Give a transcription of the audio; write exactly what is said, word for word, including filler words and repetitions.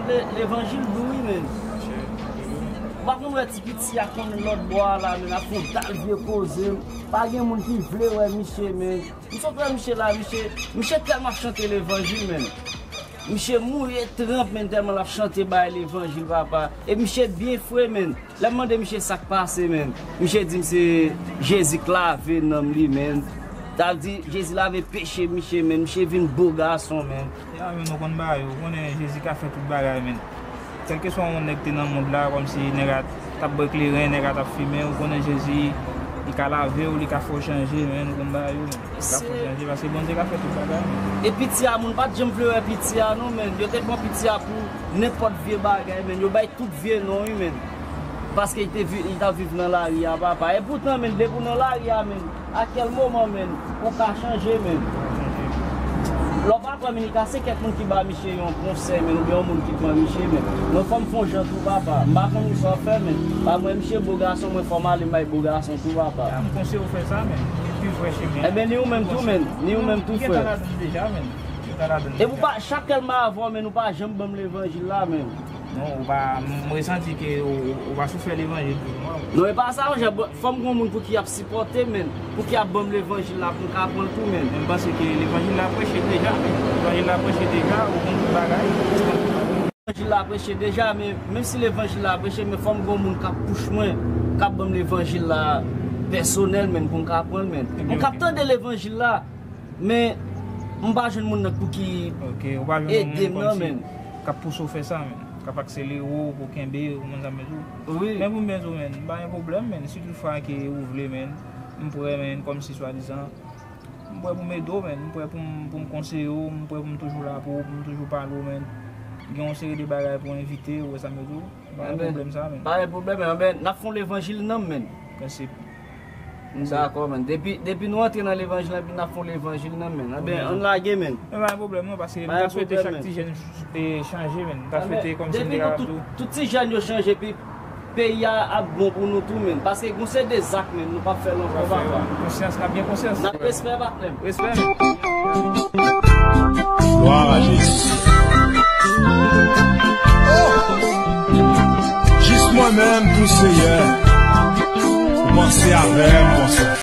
Levanjil dou wi, men. Ou pa konn wè ti piti a konn lòt bò a la, men, ap fè yon dal vye koze. Pa gen moun ki vle wè misye, men. M sot wè misye la, misye, misye tèlman ap chante levanjil, men. Misye mouye tranp, men, tèlman l ap chante bay levanjil, papa. E misye byen fre, men. Lè m mande misye sa k pase, men, misye di m se Jezi k lave nanm li, men. Sa vle di, Jezi lave peche misye, men. Misye vin bo gason, men. Ya, men, nou konn bagay yo. Ou konnen Jezi ka fè tout bagay, men. Kèlkeswa yon nèg te nan mond la, kòmsi nèg la t ap bwè kleren, nèg la t ap fimen, ou konnen Jezi, li ka lave w, li ka fè w chanje, men. Nou konn bagay yo, men. Li ka fè w chanje, paske Bondye ka fè tout bagay, men. E piti a, moun pa t janm vle wè piti a, non, men. Yo te pran piti a pou nenpòt vye bagay, men. Yo bay tout vye non, wi, men. Paske li te vi-, li t ap viv nan lari a, papa. E poutan, men, depi w nan lari a, men, a kèl moman, men, ou ka chanje, men. Lè w pa kwè, men, li ka se kèk moun ki ba misye yon konsèy, men, oubyen yon moun ki pran misye, men. Mwen, fò m fè yon jan tou, papa. M pa konn sa w fè, men. Pa mwen, misye bo gason, mwen, fò m ale, m bay bo gason tou, papa. A, m konseye w fè sa, men. Li pi vrè chemen an. Enben, ni ou menm tou, men. Ni ou menm tou, frè. Li gentan ladan l deja, men. Li gentan ladan l deja. E pou pa, chak lè m avè w, men, ou pa janm ban m levanjil la, men. Non, ou pa, m resanti ke ou, ou pa sou fè levanjil toujou, non. Non, e pa sa, monchè, bon, fò m gon moun pou ki ap sipòte m, men, pou ki ap ban m levanjil la, pou m ka pran l tou, men. Men m panse ke levanjil la preche deja, men. Levanjil la preche deja, ou konn tout bagay. Levanjil la preche deja, men menm si levanjil la preche, men fò m gon moun k ap pouch mwen, k ap ban m levanjil la pèsonèl, men, pou m ka pran l, men. Ebyen, m k ap tande levanjil la, men m pa jwenn moun nan pou ki ede m nan, men. K ap pouse w fè sa, men. K ap akselere w, pou kenbe, ou konn sa m vle di w. Wi. Men pou m byen di w, men, m pa gen pwoblèm, men. Si tout fwa ke ou vle, men, m prè, men, kòmsi swadizan, m prè pou m ede w, men. M prè pou m, pou m konseye w, m prè pou m toujou la pou ou, pou m toujou pale w, men. Gen yon seri de bagay pou envite w, ou wè sa m vle di w. M pa gen pwoblèm sa, men. Pa gen pwoblèm, men, n ap fè yon levanjil nan, men. Prensip. M dakò, men. Depi, depi nou antre nan levanjil lan, epi n ap fè yon levanjil nan, men. Enben, ann lage, men. Men pa gen pwoblèm, non, paske m ta swete chak ti jèn, e, chanje, men. M ta swete kòmsi m te kapab tou. Depi nou tout, tout ti jèn yo chanje, epi peyi a ap bon pou nou tou, men. Paske gon se de zak, men, nou p ap fè l ankò, papa. Konsyans, n ap gen konsyans. N ap respè, patnè m. Respè, men. Gloire à Jésus. Oh! Jis mwen menm tou, Seyè. Kòmanse avè m konsa.